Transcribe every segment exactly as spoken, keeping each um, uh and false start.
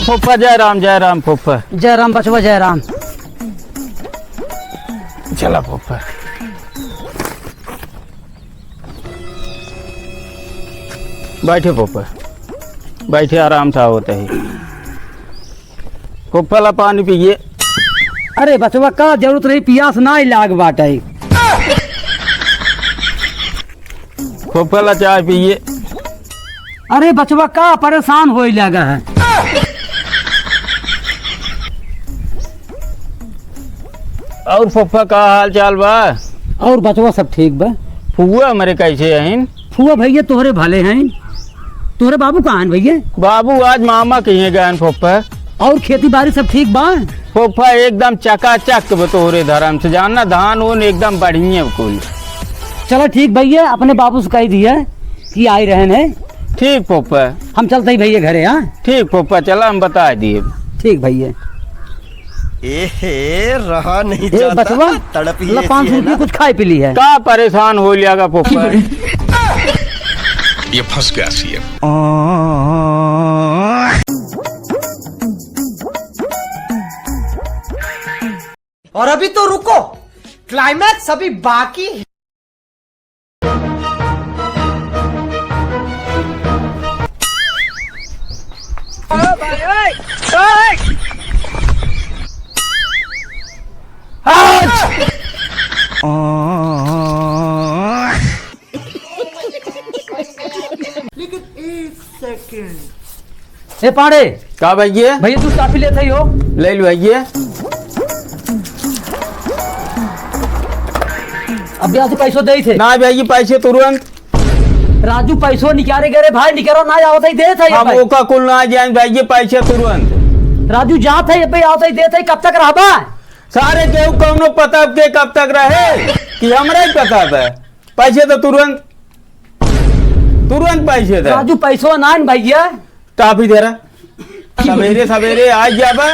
फूफा, जय राम, जय राम फूफा। जय राम बचवा, जय राम। चला फूफा। बैठे फूफा, बैठे, आराम से आवत ही। फूफा ला पानी पिए। अरे बचवा, का जरूरत रही, पियास नाहीं लाग बाटे। फूफा ला चाय पिए। अरे बचवा, का परेशान होए लगा है? और फूफा, का हाल चाल बा? और बचवा, सब ठीक बा। फुआ हमरे कैसे हइन? फुआ भैया तोहरे भले हइन। तोहरे बाबू कहाँ हइन भैया? बाबू आज मामा के यहाँ गए हइन फूफा। और खेती बाड़ी सब ठीक बा? फूफा एकदम चकाचक बा तोहरे धरम से, जानना धान ओन एकदम बढ़िया कुल। चला ठीक भैया, अपने बाबू से कहि दिया कि आइ रहेन है। ठीक फूफा। हम चलत ही भैया घरे, हाँ? ठीक फूफा, चला हम बताइ दिए। ठीक भैया। ए हे, रहा नहीं ए, जाता, बचवा, तड़प ही ला ऐसी पाँच सौ है रुपये ना। कुछ खाइ पी लिहे। का परेशान होइ लियागा फूफा? ये फंस गया सीएम। और अभी तो रुको, climax अभी बाकी है। लेकिन एक second। ए पाड़े। का भैया? भैया तू काफी लेत है हो? ले लो भैया। अब यहाँ से पैसो दे थे। ना भैया, पैसे तुरंत। राजू पैसो निकाले गए रे भाई, निकालो ना आवत है, देत है हम भाई। ओका कुल ना जान भैया, पैसे तुरंत। राजू जात है, ये पे आवत है, देत है, कब तक रहबा? सारे केहू कौनो पता के कब तक रहे कि हमरा ही पता बा। पैसे तो तुरंत, तुरंत पैसे दे। राजू पैसवा नाइन भैया। काफी देरा। सवेरे सवेरे आ जाबा।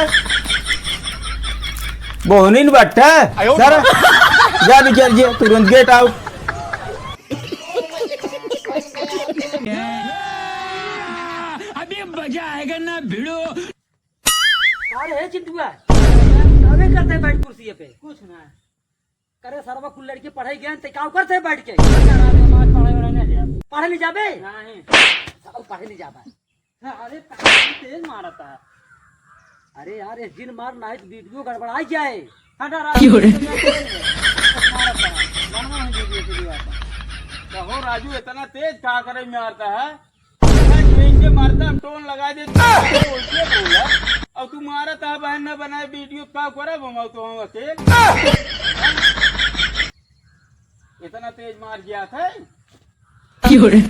बोहनिन बट्ठा। सर, जा निकल जे, तुरंत get out। अभी मजा आएगा ना भिड़ो। अरे हे चिंटुआ, काहे करते बैठ कुर्सी पे? कुछ ना। करे सरवा कुल लड़के पढ़े गए, ते का करते बैठ के? अच्छा, रात में आज पढ़े वाला नहीं गया। पढ़े नहीं जाबे? नहीं। सब पढ़े नहीं जाबे। हाँ, अरे, काहे तेज मारता है? अरे यार, इस दिन मार नहीं तो video गड़बड़ाई जाए। हटा, रात क्यों रे? मारता है। बनवा है video, video आता। कहो राजू, इतना तेज का करे मारता है? जैसे मारता हम टोन लगा देते, वैसे बोला। और तू मारत है बहन न बनाए video, का करब हम तो हम अकेल। इतना तेज मार गया था। क्यों रे?